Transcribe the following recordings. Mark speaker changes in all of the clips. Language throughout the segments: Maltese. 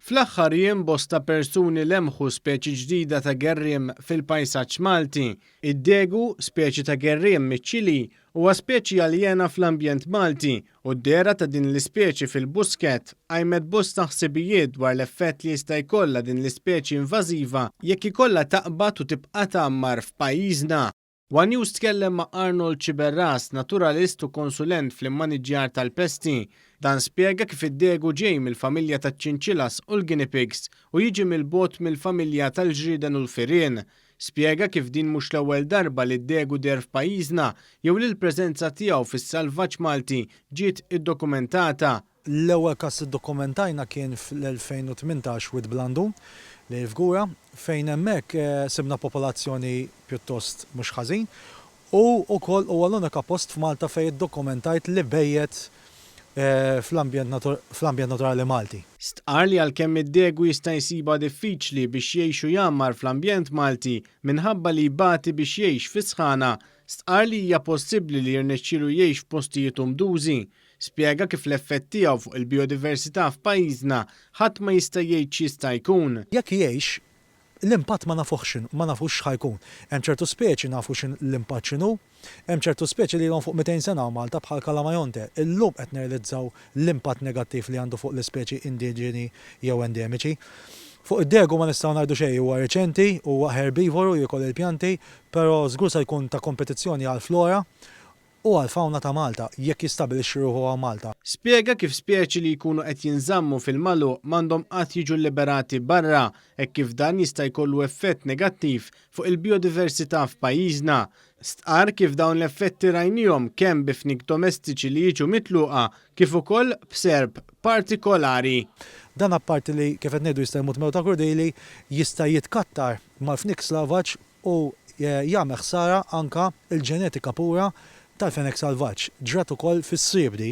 Speaker 1: Fl-aħħar jiem bosta persuni lemħu speċi ġdida ta' gerriem fil-pajsaġġ Malti. Id-degu, speċi ta' gerriem miċ-Ċilì, huwa speċi aljena fl-ambjent Malti u d-dehra ta' din l-ispeċi fil-Buskett qajmet bosta ħsibijiet dwar l-effett li jista' jkollha din l-ispeċi invażiva jekk ikollha taqbad u tibqa' tgħammar f'pajjiżna. One News tkellem ma' Arnold Sciberras, naturalist u konsulent fl-immaniġġjar tal-pesti. Dan spjega kif id-degu ġej mill-familja taċ-ċinċilas u l-guinea pigs u jiġi mill-bogħod mill-familja tal-ġrieden u l-firien. Spjega kif din mhux l-ewwel darba li d-degu deher f'pajjiżna jew li l-preżenza tiegħu fis-salvaġġ Malti ġiet iddokumentata.
Speaker 2: L-ewwel każ li ddokumentajna kien fl-2018 Wied Blandun, lejn il-Fgura, fejn hemmhekk sibna popolazzjoni pjuttost mhux ħażin u wkoll huwa l-unika post f'Malta fejn iddokumentajt li bejjet fl-ambjent naturali Malti.
Speaker 1: Stqarr li għalkemm id-degu jista' jsibha diffiċli biex jgħix u jgħammar fl-ambjent Malti minħabba li jbati biex jgħix fis-sħana, stqarr li hija possibbli li jirnexxielu jgħix f'postijiet umdużi. Spjega kif l-effett tiegħu fuq il-bijodiversità f'pajjiżna ħadd ma jista' jgħid x'jista' jkun.
Speaker 2: Jekk jgħix, l-impatt ma nafuhx x'inhu, ma nafux x'ħa jkun. Hemm ċertu speċi nafu x'in l-impatt x'inhu, hemm ċertu speċi li ilhom fuq 200 sena hawn Malta bħal Kalamajonte. Illum qed nirrealizzaw l-impatt negattiv li għandu fuq l-ispeċi indiġeni jew endemiċi. Fuq id-degu ma nistgħu ngħidu xejn, huwa riċenti, huwa herbivoru, jiekol il-pjanti, però żgur se jkun ta' kompetizzjoni għall-flora u għall-fawna ta' Malta, jekk jistabilixxi ruħu hawn Malta.
Speaker 1: Spjega kif speċi li jkunu qed jinżammu fil-magħluq m'għandhom qatt jiġu lliberati barra hekk kif dan jista' jkollu effett negattiv fuq il-bijodiversità f'pajjiżna. Stqarr kif dawn l-effetti rajnihom kemm bi fniek domestiċi li jiġu mitluqa kif ukoll b'serp partikolari.
Speaker 2: Dan apparti li, kif qed ngħidu jista' jmut mewta krudili, jista' jitkattar mal-fniek slavaġ u jagħmel ħsara anke l-ġenetika pura tal-fenek salvaġġ. Ġrat ukoll fis-sriep di.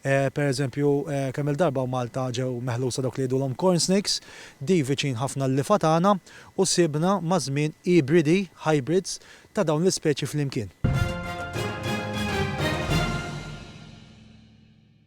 Speaker 2: Per eżempju, kemm-il darba hawn Malta ġew meħlusa dawk li jgħidulhom corn snakes, di viċin ħafna l-lifa tagħna u sibna maż-żmien ibridi, hybrids, ta' dawn l-ispeċi flimkien.